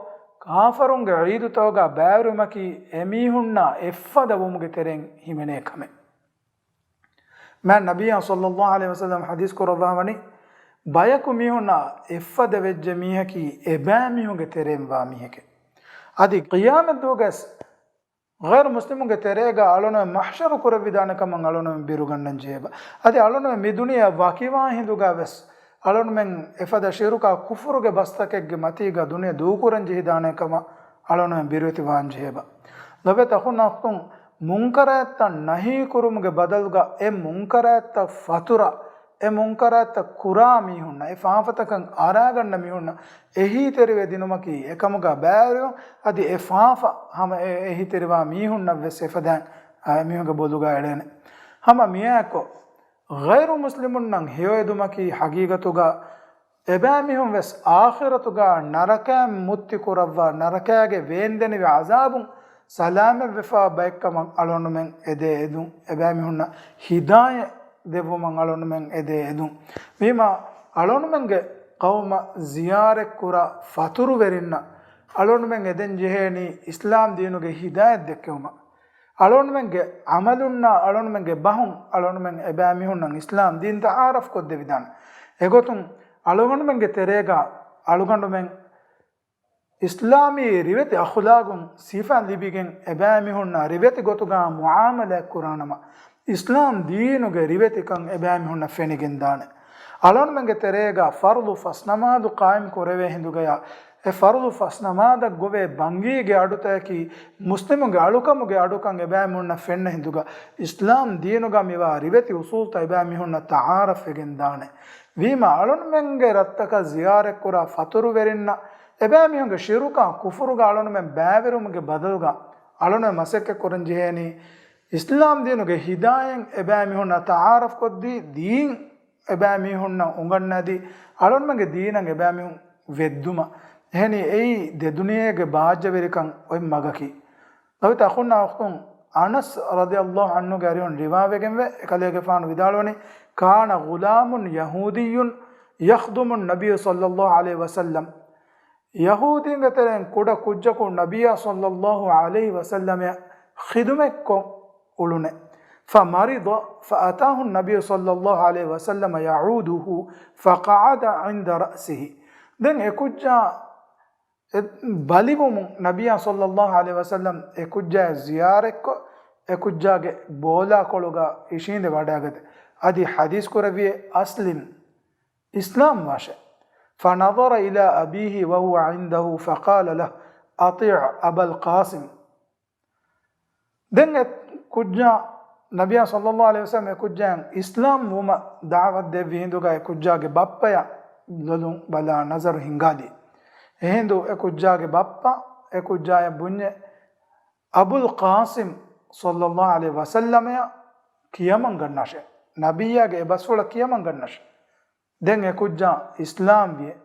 ކާފަރުންގެ ޢީދުތަކުގަ ބައިވެރިވުމަކީ އެމީހުންނާ އެއްފަދަ ވުމުގެ ތެރެއިން ހިމެނޭ ކަމެއް. މާތް ނަބިއްޔާ ޞައްލައްލާހު ޢަލައިހި ވަސައްލަމަ ޙަދީޘް ކުރައްވާވަނީ، ބަޔަކު މީހުންނާ އެއްފަދަ ވެއްޖެ މީހަކީ އެބައިމީހުންގެ ތެރެއިން ވާ މީހެކޭ. އަދި ޤިޔާމަތްދުވަހުގަސް ޣައިރު މުސްލިމުންގެ ތެރޭގަ އަޅުގަނޑުމެން މަޙްޝަރު ކުރެވިދާނެ ކަމަށް އަޅުގަނޑުމެން ބިރުގަންނަން ޖެހޭބަ. އަދި އަޅުގަނޑުމެން މި ދުނިޔެއަށް ވަކިވާ ހިނދުގަ ވެސް އަޅުގަނޑުމެން އެފަދަ ޝިރުކާ ކުފުރުގެ ބަސްތަކެއްގެ މަތީގަ ދުނިޔެ ދޫކުރަން ޖެހިދާނެ ކަމަށް އަޅުގަނޑުމެން ބިރުވެތި ވާން ޖެހޭބަ. ލޮބުވެތި އަޚުންނާ އުޚްތުން، މުންކަރާތްތައް ނަހީ ކުރުމުގެ ބަދަލުގަ އެ މުންކަރާތްތައް ފަތުރަ، އެ މުންކަރާތްތައް ކުރާ މީހުންނަށް، އެ ފާފަތަކަށް އަރާގަންނަ މީހުންނަށް އެހީތެރިވެ ދިނުމަކީ އެކަމުގަ ބައިވެރިވުން. އަދި އެ ފާފަ ހަމަ އެ އެހީތެރިވާ މީހުންނަށް ވެސް އެފަދައިން އާ، އެމީހުންގެ ބޮލުގަ އެޅޭނެ. ހަމަ މިއާއެކު، ޣައިރު މުސްލިމުންނަށް ހެޔޮއެދުމަކީ ހަގީގަތުގަ އެބައިމީހުން ވެސް އާޚިރަތުގަ ނަރަކައިން މުއްތި ކުރައްވާ، ނަރަކައިގެ ވޭންދެނިވި ޢަޒާބުން ސަލާމަތްވެފާ ބައެއްކަމަށް އަޅުގަނޑުމެން އެދޭ އެދުން، އެބައިމީހުންނަށް ހިދާޔަތް ދެއްވުމަށް އަޅުގަނޑުމެން އެދޭ އެދުން. ވީމާ، އަޅުގަނޑުމެންގެ ޤައުމަށް ޒިޔާރަތްކުރާ ފަތުރުވެރިންނަށް އަޅުގަނޑުމެން އެދެން ޖެހޭނީ އިސްލާމް ދީނުގެ ހިދާޔަތް ދެއްކެވުމަށް. އަޅުގަނޑުމެންގެ ޢަމަލުންނާ އަޅުގަނޑުމެންގެ ބަހުން އަޅުގަނޑުމެން އެބައިމީހުންނަށް އިސްލާމް ދީން ތަޢާރަފް ކޮށްދެވިދާނެ. އެގޮތުން އަޅުގަނޑުމެންގެ ތެރޭގަ އަޅުގަނޑުމެން އިސްލާމީ ރިވެތި އަޚުލާގުން ސިފަ ލިބިގެން އެބައިމީހުންނާ ރިވެތި ގޮތުގަ މުޢާމަލާތް ކުރާނަމަ، އިސްލާމް ދީނުގެ ރިވެތިކަން އެބައިމީހުންނަށް ފެނިގެންދާނެ. އަޅުގަނޑުމެންގެ ތެރޭގަ ފަރުޟު ފަސް ނަމާދު ޤާއިމް ކުރެވޭ ހިނދުގަޔާ، އެ ފަރުޟު ފަސް ނަމާދަށް ގޮވޭ ބަންގީގެ އަޑުތަކަކީ މުސްލިމުންގެ އަޅުކަމުގެ އަޑުކަން އެބައިމީހުންނަށް ފެންނަ ހިނދުގަ، އިސްލާމް ދީނުގަ މިވާ ރިވެތި އުޞޫލްތައް އެބައިމީހުންނަށް ތަޢާރަފްވެގެންދާނެ. ވީމާ، އަޅުގަނޑުމެންގެ ރަށްތަކަށް ޒިޔާރަތްކުރާ ފަތުރުވެރިންނަށް އެބައިމީހުންގެ ޝިރުކާ ކުފުރުގަ އަޅުގަނޑުމެން ބައިވެރިވުމުގެ ބަދަލުގަ، އަޅުގަނޑުމެން މަސައްކަތް ކުރަން ޖެހޭނީ، އިސްލާމް ދީނުގެ ހިދާޔަތް އެބައިމީހުންނަށް ތަޢާރަފްކޮށްދީ، ދީން އެބައިމީހުންނަށް އުނގަންނަދީ، އަޅުގަނޑުމެންގެ ދީނަށް އެބައިމީހުން ވެއްދުމަށް. އެހެނީ، އެއީ ދެދުނިޔޭގެ ބާއްޖަވެރިކަން އޮތް މަގަކީ. ލޮބުވެތި އަޚުންނާ އުޚްތުން، އަނަސް ރަޟިޔަﷲ ޢަންހުގެ އަރިހުން ރިވާވެގެންވޭ، އެކަލޭގެފާނު ވިދާޅުވަނީ، كان غلام يهودي يخدم النبي صلى الله عليه وسلم. ޔަހޫދީންގެ ތެރެއިން ކުޑަ ކުއްޖަކު ނަބިއްޔާ ޞައްލައްލާހު ޢަލައިހި ވަސައްލަމަށް ޚިދުމަތްކޮށް އުޅުނެ. فمرض فأتاه النبي صلى الله عليه وسلم يعوده فقعد عند رأسه. ދެން އެ ކުއްޖާ އެ ބަލިވުމުން ނަބިއްޔާ ޞައްލައްލާހު ޢަލައިހި ވަސައްލަމް އެ ކުއްޖާއަށް ޒިޔާރަތްކޮށް، އެ ކުއްޖާގެ ބޯލާކޮޅުގަ އިށީނދެ ވަޑައިގަތެ. އަދި ޙަދީޘް ކުރެއްވިއޭ، أسلم، އިސްލާމް ވާށޭ. فنظر إلى أبيه وهو عنده فقال له، أطع أبا القاسم. ދެން އެ ކުއްޖާ، ނަބިއްޔާ ޞައްލައްލާހު ޢަލައިހި ވަސައްލަމް އެ ކުއްޖާއަށް އިސްލާމް ވުމަށް ދަޢުވަތު ދެއްވި ހިނދުގަ އެ ކުއްޖާގެ ބައްޕަޔަށް ލޮލުން ބަލާ ނަޒަރު ހިންގާލި. އެހިނދު އެ ކުއްޖާގެ ބައްޕަ އެ ކުއްޖާޔަށް ބުންޏެ، އަބުލް ޤާސިމް ޞައްލައްލާހު ޢަލައިހި ވަސައްލަމަޔަށް ކިޔަމަން ގަންނާށޭ. ނަބިއްޔާގެ އެ ބަސްފުޅަށް ކިޔަމަން ގަންނަށޭ. ދެން އެ ކުއްޖާ އިސްލާމް ވިއެ.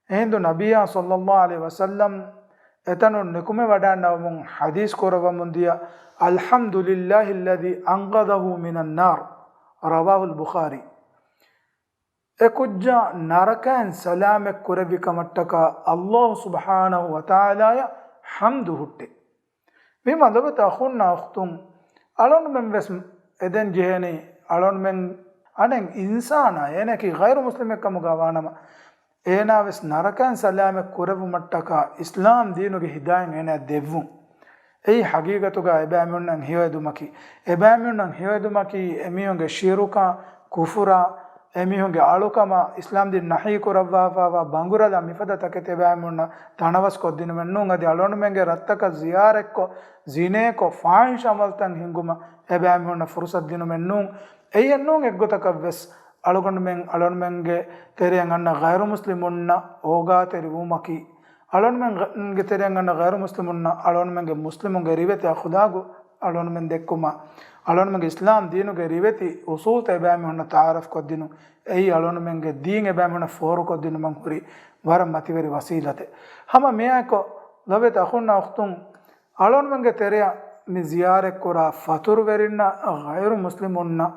އެހިނދު ނަބިއްޔާ ޞައްލައްލާހު ޢަލައިހި ވަސައްލަމް އެތަނުން ނިކުމެވަޑައިންނަވަމުން ޙަދީޘް ކުރައްވަމުން ދިޔަ، الحمد لله الذي أنقذه من النار. رواه البخاري. އެ ކުއްޖާ ނަރަކައިން ސަލާމަތް ކުރެއްވި ކަމަށްޓަކާ އައްލާހު ސުބްޙާނަހު ވަތަޢާލާޔަށް ޙަމްދު ހުއްޓޭ. ވީމާ ލޮބުވެތި އަޚުންނާ އުޚްތުން، އަޅުންމެން ވެސް އެދެން ޖެހޭނީ، އަޅުންމެން އަނެއް އިންސާނާ އޭނައަކީ ޣައިރު މުސްލިމެއް ކަމުގަ ވާނަމަ، އޭނާ ވެސް ނަރަކައިން ސަލާމަތް ކުރެއްވުމަށްޓަކާ އިސްލާމް ދީނުގެ ހިދާޔަތް އޭނާ ދެއްވުން. އެއީ ޙަޤީޤަތުގަ އެބައިމީހުންނަށް ހެޔޮއެދުމަކީ. އެބައިމީހުންނަށް ހެޔޮއެދުމަކީ އެމީހުންގެ ޝިރުކާ، ކުފުރާ، އެމީހުންގެ އަޅުކަމާ، އިސްލާމް ދީން ނަހީ ކުރައްވާފައިވާ ބަނގުރަލާ މިފަދަ ތަކެތި އެބައިމީހުންނަށް ތަނަވަސް ކޮށްދިނުމެއް ނޫން. އަދި އަޅުގަނޑުމެންގެ ރަށްތަކަށް ޒިޔާރަތްކޮށް، ޒިނޭކޮށް، ފާޙިޝް ޢަމަލުތައް ހިންގުމަށް އެބައިމީހުންނަށް ފުރުޞަތު ދިނުމެއް ނޫން. އެއީ އެއްނޫން އެއްގޮތަކަށް ވެސް އަޅުގަނޑުމެން އަޅުގަނޑުމެންގެ ތެރެއަށް އަންނަ ޣައިރު މުސްލިމުންނަށް އޯގާތެރި ވުމަކީ، އަޅުގަނޑުމެންގެ ތެރެއަށް އަންނަ ޣައިރު މުސްލިމުންނަށް އަޅުގަނޑުމެންގެ މުސްލިމުންގެ ރިވެތި އަޚުލާގު އަޅުގަނޑުމެން ދެއްކުމަށް، އަޅުގަނޑުމެންގެ އިސްލާމް ދީނުގެ ރިވެތި އުޞޫލްތައް އެބައިމީހުންނަށް ތަޢާރަފް ކޮށްދިނުން. އެއީ އަޅުގަނޑުމެންގެ ދީން އެބައިމީހުންނަށް ފޯރުކޮށްދިނުމަށް ހުރި ވަރަށް މަތިވެރި ވަސީލަތެއް. ހަމަ މިއާއެކު ލޮބުވެތި އަޚުންނާ އުޚްތުން، އަޅުގަނޑުމެންގެ ތެރެއަށް މި ޒިޔާރަތްކުރާ ފަތުރުވެރިންނަށް ޣައިރު މުސްލިމުންނަށް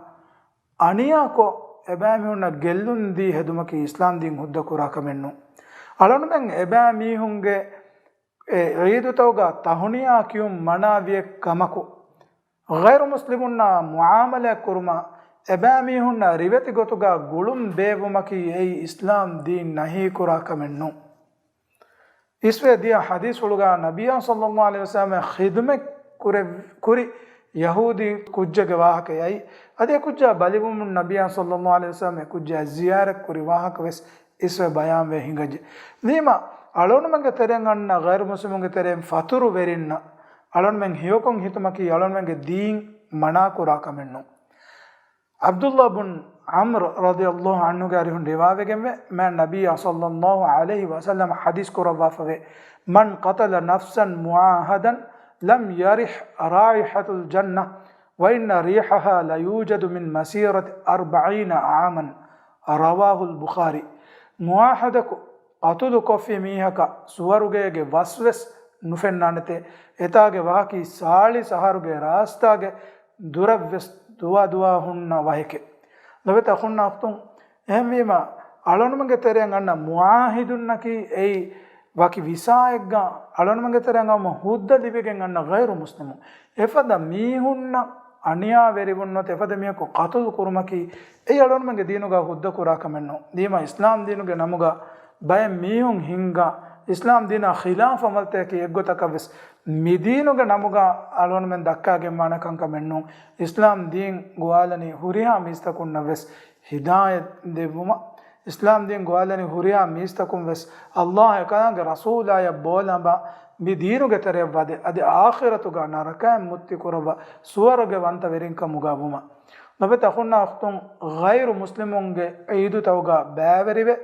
އަނިޔާކޮށް، އެބައިމީހުންނަށް ގެއްލުން ދީ ހެދުމަކީ އިސްލާމް ދީން ހުއްދަ ކުރާ ކަމެއް ނޫން. އަޅުގަނޑުމެން އެބައިމީހުންގެ އެ ޢީދުތަކުގަ ތަހުނިޔާ ކިޔުން މަނާވިއެއް ކަމަކު، ޣައިރު މުސްލިމުންނާ މުޢާމަލާތް ކުރުމަށް އެބައިމީހުންނަށް ރިވެތި ގޮތުގަ ގުޅުން ބޭއްވުމަކީ އެއީ އިސްލާމް ދީން ނަހީ ކުރާ ކަމެއް ނޫން. އިސްވެ ދިޔަ ޙަދީޘްފުޅުގަ ނަބިއްޔާ ޞައްލައްލާހު ޢަލައިހި ވަސައްލަމަށް ޚިދުމަތް ކުރެ-، ކުރި ޔަހޫދީ ކުއްޖެއްގެ ވާހަކަ އައި، އަދި އެ ކުއްޖާ ބަލިވުމުން ނަބިއްޔާ ޞައްލައްލާހު ޢަލައިހި ވަސައްލަމަ އެ ކުއްޖާ ޒިޔާރަތް ކުރި ވާހަކަ ވެސް އިސްވެ ބަޔާންވެ ހިނގައްޖެ. ވީމާ، އަޅުގަނޑުމެންގެ ތެރެއަށް އަންނަ ޣައިރު މުސްލިމުންގެ ތެރެއިން ފަތުރު ވެރިންނަށް އަޅުގަނޑުމެން ހެޔޮކޮށް ހިތުމަކީ އަޅުގަނޑުމެންގެ ދީން މަނާ ކުރާ ކަމެއް ނޫން. ޢަބްދުﷲ ބުން ޢަމްރު ރަޟިޔަﷲ ޢަންހުގެ އަރިހުން ރިވާވެގެންވޭ، މާތް ނަބިއްޔާ ޞައްލައްލާހު ޢަލައިހި ވަސައްލަމަ ޙަދީޘް ކުރައްވާފަވޭ، من قتل نفسا معاهدا لم يرح رائحة الجنة وإن ريحها ليوجد من مسيرة أربعين عاما. رواه البخاري. މުޢާހަދަކު ޤަތުލުކޮށްފި މީހަކަށް ސުވަރުގޭގެ ވަސްވެސް ނުފެންނާނެތޭ. އެތާގެ ވަހަކީ ސާޅީސް އަހަރުގެ ރާސްތާގެ ދުރަށްވެސް ދުވާ ދުވާ ހުންނަ ވަހެކޭ. ލޮބުވެތި އަޚުންނާ އުޚްތުން، އެހެންވީމަ، އަޅުގަނޑުމެންގެ ތެރެއަށް އަންނަ މުޢާހިދުންނަކީ އެއީ ވަކި ވިސާއެއްގަ އަޅުގަނޑުމެންގެ ތެރެއަށް އައުމަށް ހުއްދަ ލިބިގެން އަންނަ ޣައިރު މުސްލިމުން. އެފަދަ މީހުންނަށް އަނިޔާވެރިވުން ނުވަތަ އެފަދަ މީހަކު ޤަތުލު ކުރުމަކީ އެއީ އަޅުގަނޑުމެންގެ ދީނުގަ ހުއްދަ ކުރާ ކަމެއް ނޫން. ދީމާ އިސްލާމް ދީނުގެ ނަމުގަ ބައެއް މީހުން ހިންގާ، އިސްލާމް ދީނާ ޚިލާފް ޢަމަލުތަކަކީ އެއްގޮތަކަށް ވެސް މި ދީނުގެ ނަމުގަ އަޅުގަނޑުމެން ދައްކާގެންވާނެ ކަންކަމެއް ނޫން. އިސްލާމް ދީން ގޮވާލަނީ ހުރިހާ މީސްތަކުންނަށް ވެސް ހިދާޔަތް ދެއްވުމަށް، އިސްލާމް ދީން ގޮވާލަނީ ހުރިހާ މީސްތަކުން ވެސް އައްލާހް އެކަލާނގެ ރަސޫލާޔަށް ބޯލަނބާ މި ދީނުގެ ތެރެއަށް ވަދެ، އަދި އާޚިރަތުގަ ނަރަކައިން މުއްތި ކުރައްވާ ސުވަރުގެ ވަންތަވެރިން ކަމުގަ ވުމަށް. ލޮބުވެތި އަޚުންނާ އުޚްތުން، ޣައިރު މުސްލިމުންގެ ޢީދުތަކުގަ ބައިވެރިވެ،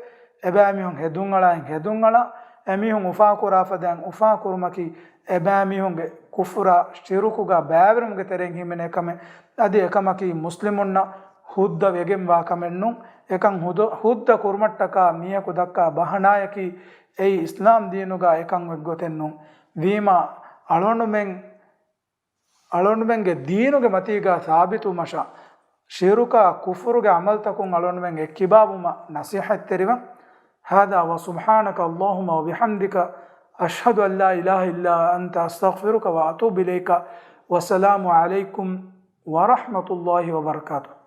އެބައިމީހުން ހެދުންއަޅާއިން ހެދުންއަޅާ، އެމީހުން އުފާކުރާ ފަދައިން އުފާކުރުމަކީ، އެބައިމީހުންގެ ކުފުރާ ޝިރުކުގަ ބައިވެރިވުމުގެ ތެރެއިން ހިމެނޭ ކަމެއް. އަދި އެކަމަކީ މުސްލިމުންނަށް ހުއްދަ ވެގެންވާ ކަމެއް ނޫން. އެކަން ހުދު-، ހުއްދަ ކުރުމަށްޓަކާ މީހަކު ދައްކާ ބަހަނާޔަކީ އެއީ އިސްލާމް ދީނުގަ އެކަން އެއްގޮތެއް ނޫން. ވީމާ، އަޅުގަނޑުމެން، އަޅުގަނޑުމެންގެ ދީނުގެ މަތީގަ ސާބިތުވުމަށާ، ޝިރުކާ ކުފުރުގެ ޢަމަލުތަކުން އަޅުގަނޑުމެން އެއްކިބާވުމަށް ނަޞޭޙަތްތެރިވަން. هذا وسبحانك اللهم وبحمدك، أشهد أن لا إله إلا أنت، أستغفرك وأتوب إليك. والسلام عليكم ورحمة الله وبركاته.